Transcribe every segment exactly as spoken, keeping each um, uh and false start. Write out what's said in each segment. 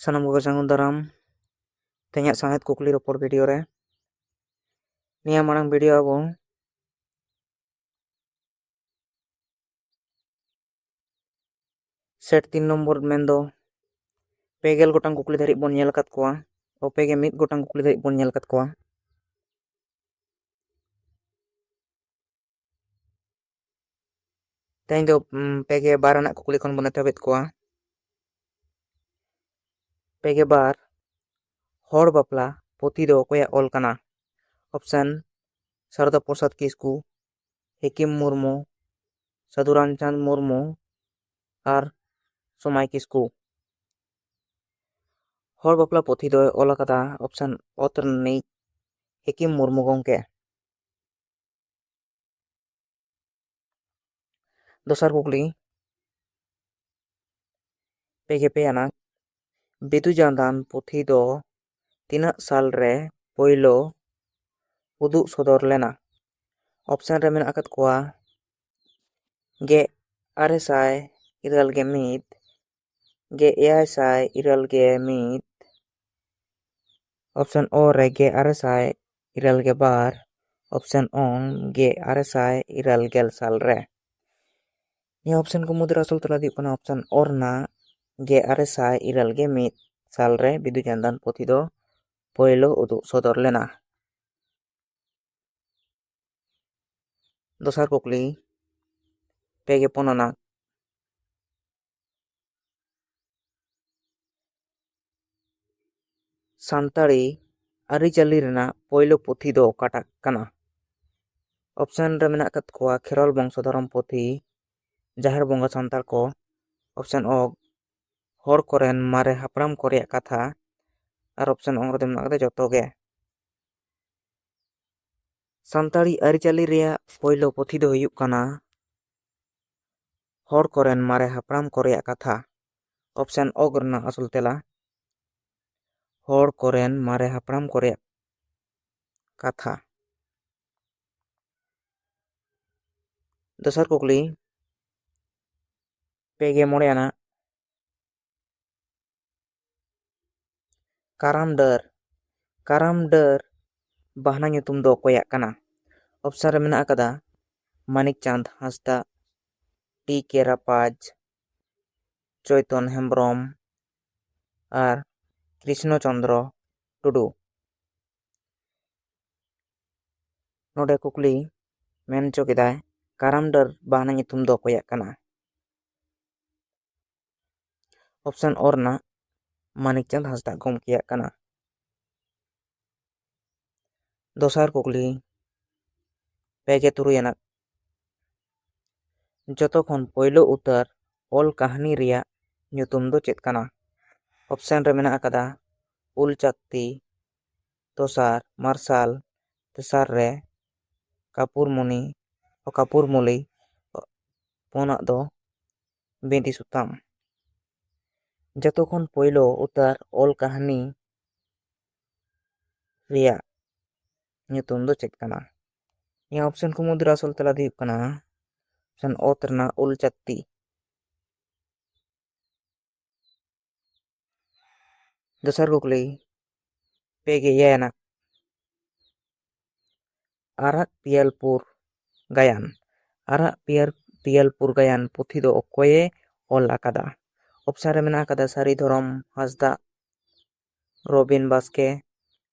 ᱥᱟᱱᱟᱢ ᱠᱚᱜᱮ ᱥᱟᱹᱜᱩᱱ ᱫᱟᱨᱟᱢ ᱛᱮᱦᱮᱧᱟᱜ ᱥᱟᱶᱦᱮᱫ ᱠᱩᱠᱞᱤ ᱨᱚᱯᱚᱲ ᱵᱷᱤᱰᱤᱭᱳ ᱨᱮ᱾ ᱱᱤᱭᱟᱹ ᱢᱟᱲᱟᱝ ᱵᱷᱤᱰᱤᱭᱳ ᱟᱵᱚ ᱥᱮᱴ ᱛᱤᱱ ᱱᱚᱢᱵᱚᱨ ᱢᱮᱱᱫᱚ ᱯᱮ ᱜᱮᱞ ᱜᱚᱴᱟᱝ ᱠᱩᱠᱞᱤ ᱫᱷᱟᱹᱨᱤᱡ ᱵᱚᱱ ᱧᱮᱞ ᱟᱠᱟᱫ ᱠᱚᱣᱟ, ᱚ, ᱯᱮ ᱜᱮ ᱢᱤᱫ ᱜᱚᱴᱟᱝ ᱠᱩᱠᱞᱤ ᱫᱷᱟᱹᱨᱤᱡ ᱵᱚᱱ ᱧᱮᱞ ᱟᱠᱟᱫ ᱠᱚᱣᱟ᱾ ᱛᱮᱦᱮᱧ ᱫᱚ, ᱩᱢ, ᱯᱮ ᱜᱮ ᱵᱟᱨ ᱟᱱᱟᱜ ᱠᱩᱠᱞᱤ ᱠᱷᱚᱱ ᱵᱚᱱ ᱮᱛᱚᱦᱚᱵᱮᱫ ᱠᱚᱣᱟ᱾ ᱯᱮ ᱜᱮ ᱵᱟᱨ, ᱦᱚᱲ ᱵᱟᱯᱞᱟ ᱯᱩᱛᱷᱤ ᱫᱚ ᱚᱠᱚᱭᱟᱜ ᱚᱞ ᱠᱟᱱᱟ? ᱚᱯᱥᱮᱱ, ᱥᱟᱨᱚᱫᱟ ᱯᱨᱚᱥᱟᱫᱽ ᱠᱤᱥᱠᱩ, ᱦᱮᱠᱤᱢ ᱢᱩᱨᱢᱩ, ᱥᱟᱹᱫᱷᱩ ᱨᱟᱢᱪᱟᱸᱫᱽ ᱢᱩᱨᱢᱩ ᱟᱨ ᱥᱚᱢᱟᱭ ᱠᱤᱥᱠᱩ᱾ ᱦᱚᱲ ᱵᱟᱯᱞᱟ ᱯᱩᱛᱷᱤ ᱫᱚᱭ ᱚᱞ ᱟᱠᱟᱫᱟ ᱚᱯᱥᱮᱱ ᱚᱛ ᱨᱤᱱᱤᱡ ᱦᱮᱠᱤᱢ ᱢᱩᱨᱢᱩ ᱜᱚᱢᱠᱮ᱾ ᱫᱚᱥᱟᱨ ᱠᱩᱠᱞᱤ, ᱯᱮ ᱜᱮ ᱯᱮ ᱟᱱᱟᱜ, ᱵᱤᱫᱩ ᱪᱟᱸᱫᱟᱱ ᱯᱩᱛᱷᱤ ᱫᱚ ᱛᱤᱱᱟᱹᱜ ᱥᱟᱞ ᱨᱮ ᱯᱳᱭᱞᱳ ᱩᱫᱩᱜ ᱥᱚᱫᱚᱨ ᱞᱮᱱᱟ? ᱚᱯᱥᱮᱱ ᱨᱮ ᱢᱮᱱᱟᱜ ᱟᱠᱟᱫ ᱠᱚᱣᱟ ᱜᱮ ᱟᱨᱮ ᱥᱟᱭ ᱤᱨᱟᱹᱞ ᱜᱮ ᱢᱤᱫ, ᱜᱮ ᱮᱭᱟᱭ ᱥᱟᱭ ᱤᱨᱟᱹᱞ ᱜᱮ ᱢᱤᱫ, ᱚᱯᱥᱮᱱ ᱚ ᱨᱮ ᱜᱮ ᱟᱨᱮ ᱥᱟᱭ ᱤᱨᱟᱹᱞ ᱜᱮ ᱵᱟᱨ, ᱚᱯᱥᱮᱱ ᱚ ᱜᱮ ᱟᱨᱮ ᱥᱟᱭ ᱤᱨᱟᱹᱞ ᱜᱮᱞ ᱥᱟᱞ ᱨᱮ᱾ ᱱᱤᱭᱟᱹ ᱚᱯᱥᱮᱱ ᱠᱚ ᱢᱩᱫᱽᱨᱮ ᱟᱥᱚᱞ ᱛᱮᱞᱟ ᱫᱚ ᱦᱩᱭᱩᱜ ᱠᱟᱱᱟ ᱚᱯᱥᱮᱱ ᱚ ᱨᱮᱱᱟᱜ ᱜᱮ ᱟᱨᱮ ᱥᱟᱭ ᱤᱨᱟᱹᱞ ᱜᱮ ᱢᱤᱫ ᱥᱟᱞ ᱨᱮ ᱵᱤᱫᱩ ᱪᱟᱸᱫᱟᱱ ᱯᱩᱛᱷᱤ ᱫᱚ ᱯᱳᱭᱞᱳ ᱩᱫᱩᱜ ᱥᱚᱫᱚᱨ ᱞᱮᱱᱟ᱾ ᱫᱚᱥᱟᱨ ᱠᱩᱠᱞᱤ, ᱯᱮ ᱜᱮ ᱯᱩᱱ ᱟᱱᱟᱜ, ᱥᱟᱱᱛᱟᱲᱤ ᱟᱹᱨᱤᱪᱟᱹᱞᱤ ᱨᱮᱱᱟᱜ ᱯᱳᱭᱞᱳ ᱯᱩᱛᱷᱤ ᱫᱚ ᱚᱠᱟᱴᱟᱜ ᱠᱟᱱᱟ? ᱚᱯᱥᱮᱱ ᱨᱮ ᱢᱮᱱᱟᱜ ᱟᱠᱟᱫ ᱠᱚᱣᱟ ᱠᱷᱮᱨᱣᱟᱞ ᱵᱚᱝᱥᱚ ᱫᱷᱚᱨᱚᱢ ᱯᱩᱛᱷᱤ, ᱡᱟᱦᱮᱨ ᱵᱚᱸᱜᱟ ᱥᱟᱱᱛᱟᱲ ᱠᱚ, ᱚᱯᱥᱮᱱ ᱚ ᱦᱚᱲ ᱠᱚᱨᱮᱱ ᱢᱟᱨᱮ ᱦᱟᱯᱲᱟᱢ ᱠᱚ ᱨᱮᱭᱟᱜ ᱠᱟᱛᱷᱟ, ᱟᱨ ᱚᱯᱥᱮᱱ ᱚ ᱨᱮᱫᱚ ᱢᱮᱱᱟᱜ ᱟᱠᱟᱫᱟ ᱡᱚᱛᱚ ᱜᱮ᱾ ᱥᱟᱱᱛᱟᱲᱤ ᱟᱹᱨᱤᱪᱟᱹᱞᱤ ᱨᱮᱭᱟᱜ ᱯᱳᱭᱞᱳ ᱯᱩᱛᱷᱤ ᱫᱚ ᱦᱩᱭᱩᱜ ᱠᱟᱱᱟ ᱦᱚᱲ ᱠᱚᱨᱮᱱ ᱢᱟᱨᱮ ᱦᱟᱯᱲᱟᱢ ᱠᱚ ᱨᱮᱭᱟᱜ ᱠᱟᱛᱷᱟ᱾ ᱚᱯᱥᱮᱱ ᱚᱜ ᱨᱮᱱᱟᱜ ᱟᱥᱚᱞ ᱛᱮᱞᱟ, ᱦᱚᱲ ᱠᱚᱨᱮᱱ ᱢᱟᱨᱮ ᱦᱟᱯᱲᱟᱢ ᱠᱚ ᱨᱮᱭᱟᱜ ᱠᱟᱛᱷᱟ᱾ ᱫᱚᱥᱟᱨ ᱠᱩᱠᱞᱤ, ᱯᱮ ᱜᱮ ᱢᱚᱬᱮ ᱟᱱᱟᱜ, ᱠᱟᱨᱟᱢ ᱰᱟᱹᱨ᱾ ᱠᱟᱨᱟᱢ ᱰᱟᱹᱨ ᱵᱟᱦᱱᱟ ᱧᱩᱛᱩᱢ ᱫᱚ ᱚᱠᱚᱭᱟᱜ ᱠᱟᱱᱟ? ᱚᱯᱥᱮᱱ ᱨᱮ ᱢᱮᱱᱟᱜ ᱟᱠᱟᱫᱟ ᱢᱟᱱᱤᱠ ᱪᱟᱸᱫᱽ ᱦᱟᱸᱥᱫᱟ, ᱴᱤ ᱠᱮ ᱨᱟᱯᱟᱡᱽ, ᱪᱳᱭᱛᱚᱱ ᱦᱮᱢᱵᱨᱚᱢ ᱟᱨ ᱠᱨᱤᱥᱱᱚ ᱪᱚᱸᱫᱽᱨᱚ ᱴᱩᱰᱩ᱾ ᱱᱚᱰᱮ ᱠᱩᱠᱞᱤ ᱢᱮᱱ ᱦᱚᱪᱚ ᱠᱮᱫᱟᱭ, ᱠᱟᱨᱟᱢ ᱰᱟᱹᱨ ᱵᱟᱦᱱᱟ ᱧᱩᱛᱩᱢ ᱫᱚ ᱚᱠᱚᱭᱟᱜ ᱠᱟᱱᱟ? ᱚᱯᱥᱮᱱ ᱚ ᱨᱮᱱᱟᱜ ᱢᱟᱱᱤᱠ ᱪᱟᱸᱫᱽ ᱦᱟᱸᱥᱫᱟᱜ ᱜᱚᱢᱠᱮᱭᱟᱜ ᱠᱟᱱᱟ᱾ ᱫᱚᱥᱟᱨ ᱠᱩᱠᱞᱤ, ᱯᱮ ᱜᱮ ᱛᱩᱨᱩᱭ ᱟᱱᱟᱜ᱾ ᱡᱚᱛᱚ ᱠᱷᱚᱱ ᱯᱳᱭᱞᱳ ᱩᱛᱟᱹᱨ ᱚᱞ ᱠᱟᱹᱦᱱᱤ ᱨᱮᱭᱟᱜ ᱧᱩᱛᱩᱢ ᱫᱚ ᱪᱮᱫ ᱠᱟᱱᱟ? ᱚᱯᱥᱮᱱ ᱨᱮ ᱢᱮᱱᱟᱜ ᱟᱠᱟᱫᱟ ᱩᱞ ᱪᱟᱠᱛᱤ, ᱫᱚᱥᱟᱨ ᱢᱟᱨᱥᱟᱞ, ᱛᱮᱥᱟᱨ ᱨᱮ ᱠᱟᱯᱩᱨ ᱢᱩᱱᱤ, ᱠᱟᱯᱩᱨ ᱢᱩᱞᱤ, ᱯᱩᱱᱟᱜ ᱫᱚ ᱵᱤᱸᱫᱤ ᱥᱩᱛᱟᱢ᱾ ᱡᱚᱛᱚ ᱠᱷᱚᱱ ᱯᱳᱭᱞᱳ ᱩᱛᱟᱹᱨ ᱚᱞ ᱠᱟᱹᱦᱱᱤ ᱨᱮᱭᱟᱜ ᱧᱩᱛᱩᱢ ᱫᱚ ᱪᱮᱫ ᱠᱟᱱᱟ? ᱱᱤᱭᱟᱹ ᱚᱯᱥᱮᱱ ᱠᱚ ᱢᱩᱫᱽᱨᱮ ᱟᱥᱚᱞ ᱛᱮᱞᱟ ᱫᱚ ᱦᱩᱭᱩᱜ ᱠᱟᱱᱟ ᱚᱯᱥᱮᱱ ᱚᱛ ᱨᱮᱱᱟᱜ ᱩᱞ ᱪᱟᱠᱛᱤ᱾ ᱫᱚᱥᱟᱨ ᱠᱩᱠᱞᱤ, ᱯᱮ ᱜᱮ ᱮᱭᱟᱭ ᱟᱱᱟᱜ᱾ ᱟᱨᱟᱜ ᱯᱤᱭᱟᱞᱯᱩᱨ ᱜᱟᱭᱟᱱ᱾ ᱟᱨᱟᱜ ᱯᱤᱭᱟᱞ, ᱯᱤᱭᱟᱞᱯᱩᱨ ᱜᱟᱭᱟᱱ ᱯᱩᱛᱷᱤ ᱫᱚ ᱚᱠᱚᱭᱮ ᱚᱞ ᱟᱠᱟᱫᱟ? ᱚᱯᱥᱮᱱ ᱨᱮ ᱢᱮᱱᱟᱜ ᱟᱠᱟᱫᱟ ᱥᱟᱹᱨᱤ ᱫᱷᱚᱨᱚᱢ ᱦᱟᱸᱥᱫᱟᱜ, ᱨᱚᱵᱤᱱ ᱵᱟᱥᱠᱮ,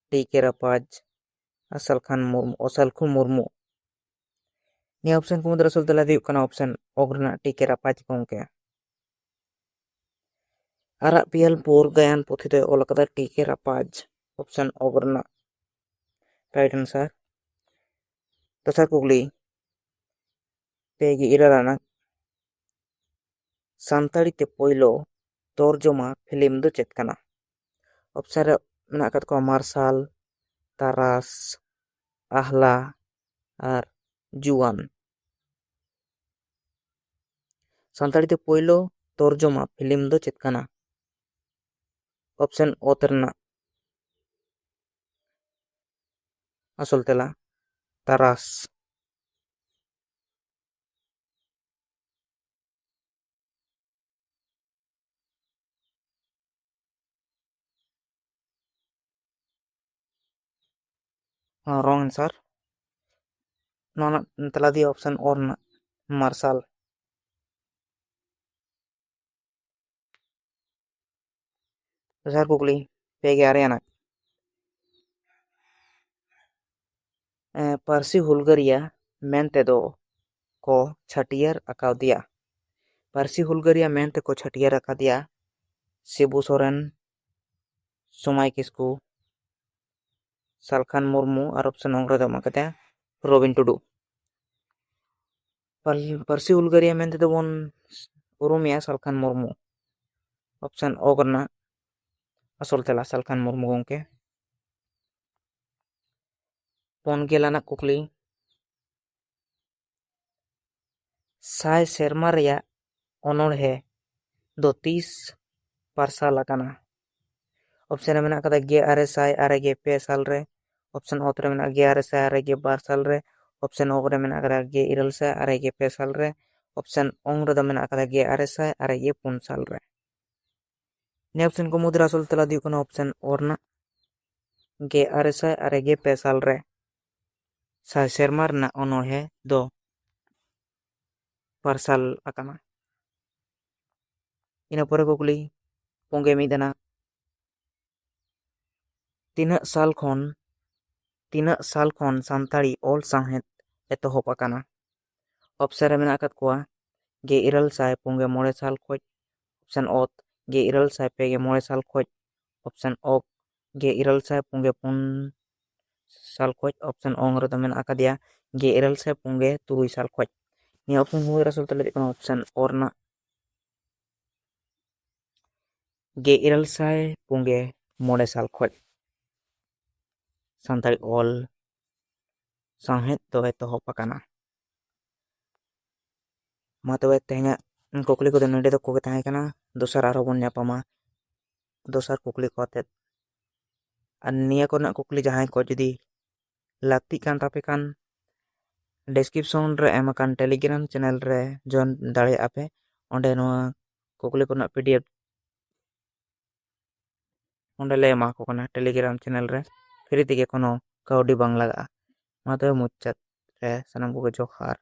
ᱴᱤ ᱠᱮ ᱨᱟᱯᱟᱡᱽ, ᱟᱥᱟᱞ ᱠᱷᱟᱱ ᱢᱩᱨᱢᱩ, ᱚᱥᱟᱞᱠᱷᱩ ᱢᱩᱨᱢᱩ᱾ ᱱᱤᱭᱟᱹ ᱚᱯᱥᱮᱱ ᱠᱚ ᱢᱩᱫᱽᱨᱮ ᱟᱥᱚᱞ ᱛᱮᱞᱟ ᱫᱚ ᱦᱩᱭᱩᱜ ᱠᱟᱱᱟ ᱚᱯᱥᱮᱱ ᱚᱜ ᱨᱮᱱᱟᱜ ᱴᱤ ᱠᱮ ᱨᱟᱯᱟᱡᱽ ᱜᱚᱢᱠᱮ᱾ ᱟᱨᱟᱜ ᱯᱤᱭᱟᱞ ᱯᱩᱨ ᱜᱟᱭᱟᱱ ᱯᱩᱛᱷᱤ ᱫᱚᱭ ᱚᱞ ᱟᱠᱟᱫᱟ ᱴᱤ ᱠᱮ ᱨᱟᱯᱟᱡᱽ, ᱚᱯᱥᱮᱱ ᱚᱜ ᱨᱮᱱᱟᱜ ᱨᱟᱭᱤᱴ ᱟᱱᱥᱟᱨ᱾ ᱫᱚᱥᱟᱨ ᱠᱩᱠᱞᱤ, ᱯᱮ ᱜᱮ ᱤᱨᱟᱹᱞ ᱟᱱᱟᱜ᱾ ᱥᱟᱱᱛᱟᱲᱤ ᱛᱮ ᱯᱳᱭᱞᱳ ᱛᱚᱨᱡᱚᱢᱟ ᱯᱷᱤᱞᱢ ᱫᱚ ᱪᱮᱫ ᱠᱟᱱᱟ? ᱚᱯᱥᱮᱱ ᱨᱮ ᱢᱮᱱᱟᱜ ᱟᱠᱟᱫ ᱠᱚᱣᱟ ᱢᱟᱨᱥᱟᱞ, ᱛᱟᱨᱟᱥ, ᱟᱦᱞᱟ ᱟᱨ ᱡᱩᱣᱟᱱ᱾ ᱥᱟᱱᱛᱟᱲᱤ ᱛᱮ ᱯᱳᱭᱞᱳ ᱛᱚᱨᱡᱚᱢᱟ ᱯᱷᱤᱞᱢ ᱫᱚ ᱪᱮᱫ ᱠᱟᱱᱟ? ᱚᱯᱥᱮᱱ ᱚᱛ ᱨᱮᱱᱟᱜ ᱟᱥᱚᱞ ᱛᱮᱞᱟ ᱛᱟᱨᱟᱥ᱾ ᱨᱚᱝ ᱟᱱᱥᱟᱨ᱾ ᱱᱚᱣᱟ ᱨᱮᱱᱟᱜ ᱛᱮᱞᱟ ᱫᱚ ᱦᱩᱭᱩᱜᱼᱟ ᱚᱯᱥᱮᱱ ᱚ ᱨᱮᱱᱟᱜ, ᱢᱟᱨᱥᱟᱞ᱾ ᱫᱚᱥᱟᱨ ᱠᱩᱠᱞᱤ, ᱯᱮ ᱜᱮ ᱟᱨᱮ ᱟᱱᱟᱜ᱾ ᱮᱸ, ᱯᱟᱹᱨᱥᱤ ᱦᱩᱞᱜᱟᱹᱨᱤᱭᱟᱹ ᱢᱮᱱ ᱛᱮᱫᱚ ᱠᱚ ᱪᱷᱟᱹᱴᱭᱟᱹᱨ ᱟᱠᱟᱫᱮᱭᱟ᱾ ᱯᱟᱹᱨᱥᱤ ᱦᱩᱞᱜᱟᱹᱨᱤᱭᱟᱹ ᱢᱮᱱ ᱛᱮᱠᱚ ᱪᱷᱟᱹᱴᱭᱟᱹᱨ ᱟᱠᱟᱫᱮᱭᱟ ᱥᱤᱵᱩ ᱥᱚᱨᱮᱱ, ᱥᱚᱢᱟᱭ ᱠᱤᱥᱠᱩ, ᱥᱟᱞᱠᱷᱟᱱ ᱢᱩᱨᱢᱩ ᱟᱨ ᱚᱯᱥᱮᱱ ᱚᱝ ᱨᱮᱫᱚ ᱮᱢ ᱟᱠᱟᱫᱟ ᱨᱚᱵᱤᱱ ᱴᱩᱰᱩ᱾ ᱯᱟᱞ-, ᱯᱟᱹᱨᱥᱤ ᱦᱩᱞᱜᱟᱹᱨᱤᱭᱟᱹ ᱢᱮᱱ ᱛᱮᱫᱚ ᱵᱚᱱ ᱩᱨᱩᱢᱮᱭᱟ ᱥᱟᱞᱠᱷᱟᱱ ᱢᱩᱨᱢᱩ᱾ ᱚᱯᱥᱮᱱ ᱚ ᱨᱮᱱᱟᱜ ᱟᱥᱚᱞ ᱛᱮᱞᱟ ᱥᱟᱞᱠᱷᱟᱱ ᱢᱩᱨᱢᱩ ᱜᱚᱢᱠᱮ᱾ ᱯᱩᱱ ᱜᱮᱞ ᱟᱱᱟᱜ ᱠᱩᱠᱞᱤ, ᱥᱟᱭ ᱥᱮᱨᱢᱟ ᱨᱮᱭᱟᱜ ᱚᱱᱚᱬᱦᱮ ᱫᱚ ᱛᱤᱥ ᱯᱟᱨᱥᱟᱞ ᱟᱠᱟᱱᱟ? ᱚᱯᱥᱮᱱ ᱨᱮ ᱢᱮᱱᱟᱜ ᱟᱠᱟᱫᱟ ᱜᱮᱞ ᱟᱨᱮ ᱥᱟᱭ ᱟᱨᱮ ᱜᱮᱞ ᱯᱮ ᱥᱟᱞ ᱨᱮ, ᱚᱯᱥᱮᱱ ᱚᱛ ᱨᱮ ᱢᱮᱱᱟᱜᱼᱟ ᱜᱮᱞ ᱟᱨᱮ ᱥᱟᱭ ᱟᱨᱮ ᱜᱮᱞ ᱵᱟᱨ ᱥᱟᱞ ᱨᱮ, ᱚᱯᱥᱮᱱ ᱚᱜ ᱨᱮ ᱢᱮᱱᱟᱜ ᱟᱠᱟᱫᱟ ᱜᱮᱞ ᱤᱨᱟᱹᱞ ᱥᱟᱭ ᱟᱨᱮ ᱜᱮᱞ ᱯᱮ ᱥᱟᱞ ᱨᱮ, ᱚᱯᱥᱮᱱ ᱚᱝ ᱨᱮᱫᱚ ᱢᱮᱱᱟᱜ ᱟᱠᱟᱫᱟ ᱜᱮᱞ ᱟᱨᱮ ᱥᱟᱭ ᱟᱨᱮ ᱜᱮᱞ ᱯᱩᱱ ᱥᱟᱞ ᱨᱮ᱾ ᱱᱤᱭᱟᱹ ᱚᱯᱥᱮᱱ ᱠᱚ ᱢᱩᱫᱽᱨᱮ ᱟᱥᱚᱞ ᱛᱮᱞᱟ ᱫᱚ ᱦᱩᱭᱩᱜ ᱠᱟᱱᱟ ᱚᱯᱥᱮᱱ ᱚ ᱨᱮᱱᱟᱜ ᱜᱮᱞ ᱟᱨᱮ ᱥᱟᱭ ᱟᱨᱮ ᱜᱮᱞ ᱯᱮ ᱥᱟᱞ ᱨᱮ ᱥᱟᱭ ᱥᱮᱨᱢᱟ ᱨᱮᱱᱟᱜ ᱚᱱᱚᱬᱦᱮ ᱫᱚ ᱯᱟᱨᱥᱟᱞ ᱟᱠᱟᱱᱟ᱾ ᱤᱱᱟᱹ ᱯᱚᱨᱮ ᱠᱩᱠᱞᱤ, ᱯᱩᱱ ᱜᱮᱞ ᱢᱤᱫ ᱟᱱᱟᱜ, ᱛᱤᱱᱟᱹᱜ ᱥᱟᱞ ᱠᱷᱚᱱ, ᱛᱤᱱᱟᱹᱜ ᱥᱟᱞ ᱠᱷᱚᱱ ᱥᱟᱱᱛᱟᱲᱤ ᱚᱞ ᱥᱟᱶᱦᱮᱫ ᱮᱛᱚᱦᱚᱵ ᱟᱠᱟᱱᱟ? ᱚᱯᱥᱮᱱ ᱨᱮ ᱢᱮᱱᱟᱜ ᱟᱠᱟᱫ ᱠᱚᱣᱟ ᱜᱮᱞ ᱤᱨᱟᱹᱞ ᱥᱟᱭ ᱯᱩᱱ ᱜᱮᱞ ᱢᱚᱬᱮ ᱥᱟᱞ ᱠᱷᱚᱱ, ᱚᱯᱥᱮᱱ ᱚᱛ ᱜᱮᱞ ᱤᱨᱟᱹᱞ ᱥᱟᱭ ᱯᱮ ᱜᱮᱞ ᱢᱚᱬᱮ ᱥᱟᱞ ᱠᱷᱚᱱ, ᱚᱯᱥᱮᱱ ᱚᱠ ᱜᱮᱞ ᱤᱨᱟᱹᱞ ᱥᱟᱭ ᱯᱩᱱ ᱜᱮᱞ ᱯᱩᱱ ᱥᱟᱞ ᱠᱷᱚᱱ, ᱚᱯᱥᱮᱱ ᱚᱝ ᱨᱮᱫᱚ ᱢᱮᱱᱟᱜ ᱟᱠᱟᱫᱮᱭᱟ ᱜᱮᱞ ᱤᱨᱟᱹᱞ ᱥᱟᱭ ᱯᱩᱱ ᱜᱮᱞ ᱛᱩᱨᱩᱭ ᱥᱟᱞ ᱠᱷᱚᱱ᱾ ᱱᱤᱭᱟᱹ ᱚᱯᱥᱮᱱ ᱠᱚ ᱢᱩᱫᱽᱨᱮ ᱟᱥᱚᱞ ᱛᱮᱞᱟ ᱫᱚ ᱦᱩᱭᱩᱜ ᱠᱟᱱᱟ ᱚᱯᱥᱮᱱ ᱚ ᱨᱮᱱᱟᱜ ᱜᱮᱞ ᱤᱨᱟᱹᱞ ᱥᱟᱭ ᱯᱩᱱ ᱜᱮᱞ ᱢᱚᱬᱮ ᱥᱟᱞ ᱠᱷᱚᱱ ᱥᱟᱱᱛᱟᱲᱤ ᱚᱞ ᱥᱟᱶᱦᱮᱫ ᱫᱚ ᱮᱛᱚᱦᱚᱵ ᱟᱠᱟᱱᱟ᱾ ᱢᱟ ᱛᱚᱵᱮ ᱛᱮᱦᱮᱧᱟᱜ ᱠᱩᱠᱞᱤ ᱠᱚᱫᱚ ᱱᱚᱰᱮ ᱫᱚ ᱠᱚᱜᱮ ᱛᱟᱦᱮᱸ ᱠᱟᱱᱟ᱾ ᱫᱚᱥᱟᱨ ᱟᱨᱦᱚᱸ ᱵᱚᱱ ᱧᱟᱯᱟᱢᱟ ᱫᱚᱥᱟᱨ ᱠᱩᱠᱞᱤ ᱠᱚ ᱟᱛᱮᱫ᱾ ᱟᱨ ᱱᱤᱭᱟᱹ ᱠᱚᱨᱮᱱᱟᱜ ᱠᱩᱠᱞᱤ ᱡᱟᱦᱟᱸᱭ ᱠᱚ ᱡᱩᱫᱤ ᱞᱟᱹᱠᱛᱤᱜ ᱠᱟᱱ ᱛᱟᱯᱮ ᱠᱷᱟᱱ, description ᱨᱮ ᱮᱢ ᱟᱠᱟᱱ Telegram channel ᱨᱮ join ᱫᱟᱲᱮᱭᱟᱜᱼᱟ ᱯᱮ᱾ ᱚᱸᱰᱮ ᱱᱚᱣᱟ ᱠᱩᱠᱞᱤ ᱠᱚᱨᱮᱱᱟᱜ P D F ᱚᱸᱰᱮ ᱞᱮ ᱮᱢᱟ ᱠᱚ ᱠᱟᱱᱟ Telegram channel ᱨᱮ, free ᱛᱮᱜᱮ, ᱠᱳᱱᱳ ᱠᱟᱹᱣᱰᱤ ᱵᱟᱝ ᱞᱟᱜᱟᱜᱼᱟ᱾ ᱢᱟ ᱛᱚᱵᱮ ᱢᱩᱪᱟᱹᱫ ᱨᱮ ᱥᱟᱱᱟᱢ ᱠᱚᱜᱮ ᱡᱚᱦᱟᱨ᱾